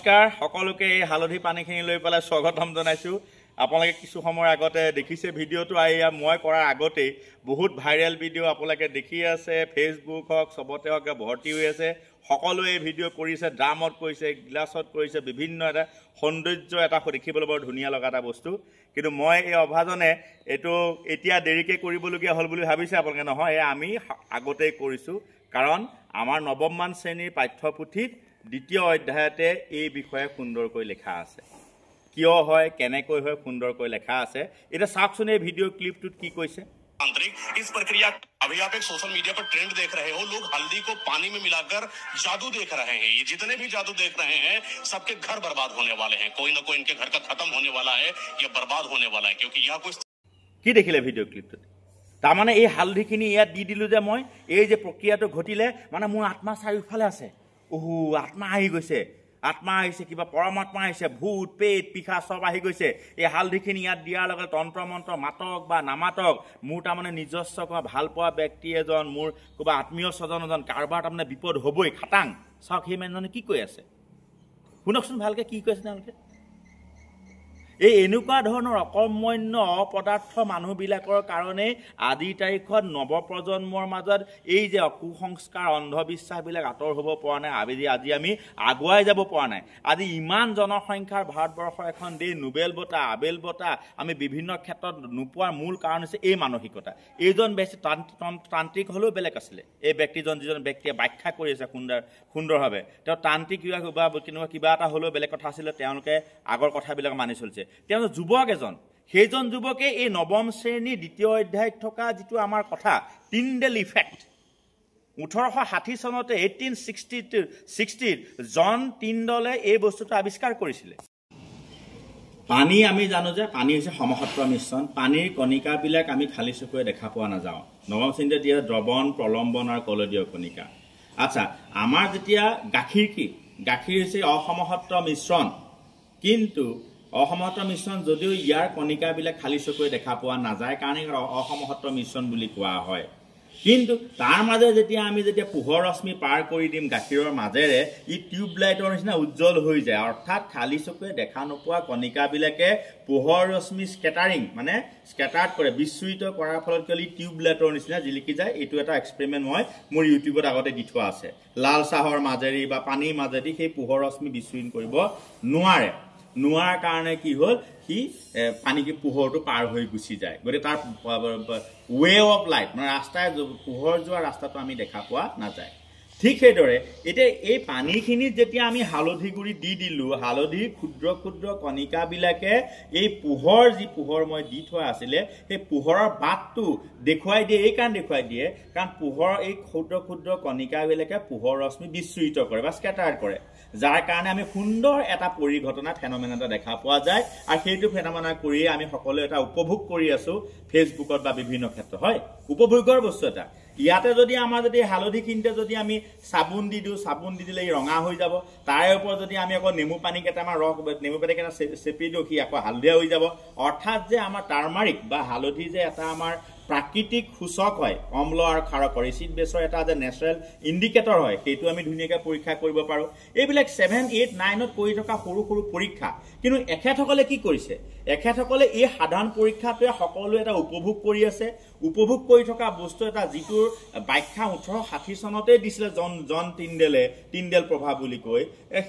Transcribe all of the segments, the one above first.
নমস্কাৰ সকলোকে এই হালধি পানীখিনি লৈ পেলাই স্বাগতম জনাইছোঁ। আপোনালোকে কিছু সময়ৰ আগতে দেখিছে ভিডিঅ'টো, এয়া মই কৰাৰ আগতেই বহুত ভাইৰেল ভিডিঅ' আপোনালোকে দেখি আছে, ফেচবুক হওক চবতে হওক ভৰ্তি হৈ আছে। সকলোৱে এই ভিডিঅ' কৰিছে, ড্ৰামত কৰিছে, গিলাচত কৰিছে, বিভিন্ন এটা সৌন্দৰ্য এটা দেখিবলৈ বৰ ধুনীয়া লগা এটা বস্তু। কিন্তু মই এই অভাজনে এইটো এতিয়া দেৰিকৈ কৰিবলগীয়া হ'ল বুলি ভাবিছে আপোনালোকে, নহয়, এয়া আমি আগতেই কৰিছোঁ। কাৰণ আমাৰ নৱমমান শ্ৰেণীৰ পাঠ্যপুথিত দ্বিতীয় অধ্যায়তে এই বিষয়ে সুন্দৰকৈ লিখা আছে, কিয় হয় কেনেকৈ হয় সুন্দৰকৈ লেখা আছে। এতিয়া চাওকচোন এই ভিডিঅ' ক্লিপটোত কি কৈছে। तांत्रिक इस प्रक्रिया अभी आप एक सोशल मीडिया पर ट्रेंड देख रहे हो, लोग हल्दी को पानी में मिलाकर जादू देख रहे हैं। ये जितने भी जादू देख रहे हैं सबके घर बर्बाद होने वाले हैं, कोई ना कोई इनके घर का खत्म होने वाला है या बर्बाद होने वाला है, क्योंकि यह कोई কি দেখিলে ভিডিঅ' ক্লিপটোত? তাৰমানে এই হালধিখিনি ইয়াত দি দিলোঁ যে মই, এই যে প্ৰক্ৰিয়াটো ঘটিলে মানে মোৰ আত্মা চাৰিওফালে আছে, অহু আত্মা আহি গৈছে, আত্মা আহিছে, কিবা পৰমাত্মা আহিছে, ভূত পেট পিশাচ চব আহি গৈছে। এই হালধিখিনি ইয়াত দিয়াৰ লগে তন্ত্ৰ মন্ত্ৰ মাতক বা নামাতক, মোৰ তাৰমানে নিজস্ব কিবা ভালপোৱা ব্যক্তি এজন, মোৰ কিবা আত্মীয় স্বজন এজন, কাৰোবাৰ তাৰমানে বিপদ হ'বই খাটাং। চাওক সেই মানুহজনে কি কৈ আছে, শুনকচোন ভালকৈ কি কৈ আছে তেওঁলোকে। এই এনেকুৱা ধৰণৰ অকৰ্মণ্য অপদাৰ্থ মানুহবিলাকৰ কাৰণেই আজিৰ তাৰিখত নৱপ্ৰজন্মৰ মাজত এই যে কুসংস্কাৰ অন্ধবিশ্বাসবিলাক আঁতৰ হ'ব পৰা নাই, আজি আমি আগুৱাই যাব পৰা নাই। আজি ইমান জনসংখ্যাৰ ভাৰতবৰ্ষৰ এখন দেশ, নোবেল বঁটা আবেল বঁটা আমি বিভিন্ন ক্ষেত্ৰত নোপোৱাৰ মূল কাৰণ হৈছে এই মানসিকতা। এইজন বেছি তান্ত্ৰিক হ'লেও বেলেগ আছিলে, এই ব্যক্তিজন যিজন ব্যক্তিয়ে ব্যাখ্যা কৰি আছে সুন্দৰভাৱে, তেওঁ তান্ত্ৰিক কিবা কেনেকুৱা কিবা এটা হ'লেও বেলেগ কথা আছিলে, তেওঁলোকে আগৰ কথাবিলাক মানি চলিছে। তেওঁ যুৱক এজন, সেইজন যুৱকে এই নৱম শ্ৰেণীৰ দ্বিতীয় অধ্যায়ত থকা যিটো আমাৰ কথা টিণ্ডেল ইফেক্ট, 1860 চনতে 1860 জন টিণ্ডলে এই বস্তুটো আৱিষ্কাৰ কৰিছিলে। পানী আমি জানো যে পানী হৈছে সমসত্ব মিশ্ৰণ, পানীৰ কণিকাবিলাক আমি খালী চকুৰে দেখা পোৱা নাযাওঁ। নৱম শ্ৰেণীতে দিয়ে দ্ৰৱণ, প্ৰলম্বন আৰু কলদীয় কণিকা। আচ্ছা, আমাৰ যেতিয়া গাখীৰ কি, গাখীৰ হৈছে অসমসত্ব মিশ্ৰণ, কিন্তু অসমসত্ব মিশ্ৰণ যদিও ইয়াৰ কণিকাবিলাক খালী চকুৰে দেখা পোৱা নাযায় কাৰণে অসমসত্ব মিশ্ৰণ বুলি কোৱা হয়। কিন্তু তাৰ মাজে যেতিয়া আমি যেতিয়া পোহৰ ৰশ্মি পাৰ কৰি দিম গাখীৰৰ মাজেৰে, ই টিউবলাইটৰ নিচিনা উজ্জ্বল হৈ যায়। অৰ্থাৎ খালী চকুৰে দেখা নোপোৱা কণিকাবিলাকে পোহৰ ৰশ্মি স্কেটাৰিং মানে স্কেটাৰ্ড কৰে, বিচ্ছুৰিত কৰাৰ ফলত কি হ'ল ই টিউবলাইটৰ নিচিনা জিলিকি যায়। এইটো এটা এক্সপেৰিমেণ্ট মই মোৰ ইউটিউবত আগতে দি থোৱা আছে। লাল চাহৰ মাজেদি বা পানীৰ মাজেদি সেই পোহৰ ৰশ্মি বিচ্ছুৰণ কৰিব নোৱাৰে, নোৱাৰাৰ কাৰণে কি হ'ল সি পানী কি পোহৰটো পাৰ হৈ গুচি যায়। গতিকে তাৰ ৱে অফ লাইট মানে ৰাস্তাই পোহৰ যোৱা ৰাস্তাটো আমি দেখা পোৱা নাযায়। ঠিক সেইদৰে এতিয়া এই পানীখিনিত যেতিয়া আমি হালধি গুড়ি দি দিলোঁ, হালধিৰ ক্ষুদ্ৰ ক্ষুদ্ৰ কণিকাবিলাকে এই পোহৰ যি পোহৰ মই দি থোৱা আছিলে সেই পোহৰৰ বাটটো দেখুৱাই দিয়ে। এইকাৰণে দেখুৱাই দিয়ে কাৰণ পোহৰৰ এই ক্ষুদ্ৰ ক্ষুদ্ৰ কণিকাবিলাকে পোহৰ ৰশ্মি বিচ্ছুৰিত কৰে বা স্কেটাৰ কৰে, যাৰ কাৰণে আমি সুন্দৰ এটা পৰিঘটনা ফেনমেনা এটা দেখা পোৱা যায়। আৰু সেইটো ফেনমেনা কৰিয়ে আমি সকলোৱে এটা উপভোগ কৰি আছোঁ ফেচবুকত বা বিভিন্ন ক্ষেত্ৰত। হয়, উপভোগৰ বস্তু এটা। ইয়াতে যদি আমাৰ যদি হালধিখিনিতে যদি আমি চাবোন দি দিওঁ, চাবোন দি দিলে ই ৰঙা হৈ যাব। তাৰে ওপৰত যদি আমি আকৌ নেমু পানী কেইটামান ৰস নেমু পানী কেইটা চেপি দিওঁ, সি আকৌ হালধীয়া হৈ যাব। অৰ্থাৎ যে আমাৰ টাৰ্মাৰিক বা হালধি যে এটা আমাৰ প্ৰাকৃতিক সূচক হয়, অম্ল আৰু ক্ষাৰকৰ এচিড বেছৰ এটা যে নেচাৰেল ইণ্ডিকেটৰ হয়, সেইটো আমি ধুনীয়াকৈ পৰীক্ষা কৰিব পাৰোঁ। এইবিলাক 7, 8, 9ত কৰি থকা সৰু সৰু পৰীক্ষা। কিন্তু এখেতসকলে কি কৰিছে, এখেতসকলে এই সাধাৰণ পৰীক্ষাটোৱে সকলোৱে এটা উপভোগ কৰি আছে। উপভোগ কৰি থকা বস্তু এটা যিটোৰ ব্যাখ্যা 1860 চনতে দিছিলে জন টিণ্ডেলে, টিণ্ডেল প্ৰভাৱ বুলি কৈ,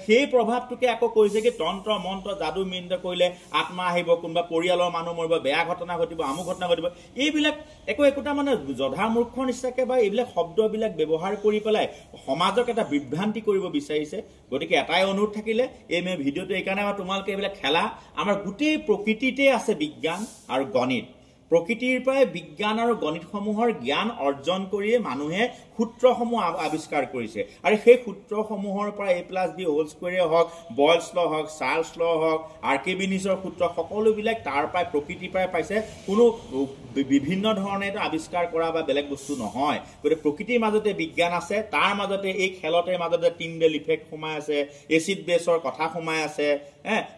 সেই প্ৰভাৱটোকে আকৌ কৈছে কি তন্ত্ৰ মন্ত্ৰ যাদু মিন্ত্ৰ কৰিলে আত্মা আহিব, কোনোবা পৰিয়ালৰ মানুহ মৰিব, বেয়া ঘটনা ঘটিব, আমুক ঘটনা ঘটিব। এইবিলাক একো একোটা মানে জধা মূৰ্খৰ নিচিনাকে বা এইবিলাক শব্দবিলাক ব্যৱহাৰ কৰি পেলাই সমাজক এটা বিভ্ৰান্তি কৰিব বিচাৰিছে। গতিকে এটাই অনুৰোধ থাকিলে এই ভিডিঅ'টো এইকাৰণে আমাৰ তোমালোকে এইবিলাক খেলা, আমাৰ গোটেই প্ৰকৃতিতে আছে বিজ্ঞান আৰু গণিত। প্ৰকৃতিৰ পৰাই বিজ্ঞান আৰু গণিতসমূহৰ জ্ঞান অৰ্জন কৰিয়ে মানুহে সূত্ৰসমূহ আৱিষ্কাৰ কৰিছে। আৰু সেই সূত্ৰসমূহৰ পৰা এ প্লাছ বি হোল স্কুৱেৰে হওক, বয়লছ ল হওক, চাৰ্লছ ল হওক, আৰ্কিমিডিছৰ সূত্ৰ, সকলোবিলাক তাৰ পৰাই প্ৰকৃতিৰ পৰাই পাইছে। কোনো বিভিন্ন ধৰণে এইটো আৱিষ্কাৰ কৰা বা বেলেগ বস্তু নহয়। গতিকে প্ৰকৃতিৰ মাজতে বিজ্ঞান আছে, তাৰ মাজতে এই খেলতে মাজতে টিণ্ডেল ইফেক্ট সোমাই আছে, এচিড বেছৰ কথা সোমাই আছে।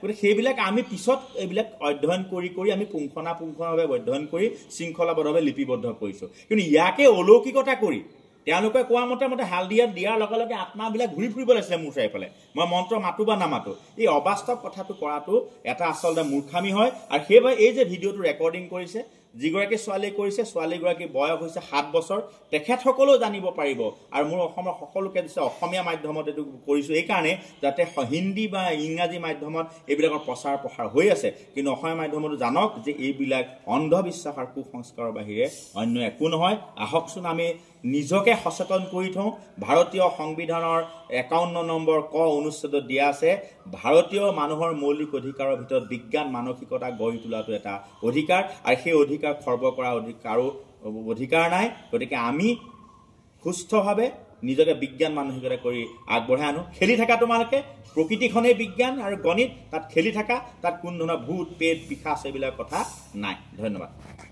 গতিকে সেইবিলাক আমি পিছত এইবিলাক অধ্যয়ন কৰি কৰি আমি পুংখানুপুংখভাৱে অধ্যয়ন কৰি শৃংখলাবদ্ধভাৱে লিপিবদ্ধ কৰিছোঁ। কিন্তু ইয়াকে অলৌকিকতা কৰি তেওঁলোকে কোৱা মতে মতে হালধি ইয়াত দিয়াৰ লগে লগে আত্মাবিলাক ঘূৰি ফুৰিব লাগিছিলে মোৰ চাৰিওফালে, মই মন্ত্ৰ মাতো বা নামাতো। এই অবাস্তৱ কথাটো কৰাটো এটা আচলতে মূৰ্খামি হয়। আৰু সেইবাবে এই যে ভিডিঅ'টো ৰেকৰ্ডিং কৰিছে, যিগৰাকী ছোৱালীয়ে কৰিছে, ছোৱালীগৰাকীৰ বয়স হৈছে 7 বছৰ, তেখেতসকলেও জানিব পাৰিব। আৰু মোৰ অসমৰ সকলোকে দিছে, অসমীয়া মাধ্যমত এইটো কৰিছোঁ এইকাৰণে যাতে হিন্দী বা ইংৰাজী মাধ্যমত এইবিলাকৰ প্ৰচাৰ প্ৰসাৰ হৈ আছে, কিন্তু অসমীয়া মাধ্যমতো জানক যে এইবিলাক অন্ধবিশ্বাস আৰু কুসংস্কাৰৰ বাহিৰে অন্য একো নহয়। আহকচোন আমি নিজকে সচেতন কৰি থওঁ। ভাৰতীয় সংবিধানৰ 51 নম্বৰ ক অনুচ্ছেদত দিয়া আছে, ভাৰতীয় মানুহৰ মৌলিক অধিকাৰৰ ভিতৰত বিজ্ঞান মানসিকতা গঢ়ি তোলাটো এটা অধিকাৰ, আৰু সেই অধিকাৰ খৰ্ব কৰা কাৰো অধিকাৰ নাই। গতিকে আমি সুস্থভাৱে নিজকে বিজ্ঞান মানসিকতা কৰি আগবঢ়াই আনো। খেলি থাকা তোমালোকে, প্ৰকৃতিখনেই বিজ্ঞান আৰু গণিত, তাত খেলি থাকা, তাত কোনো ধৰণৰ ভূত পেট পিশাচ এইবিলাক কথা নাই। ধন্যবাদ।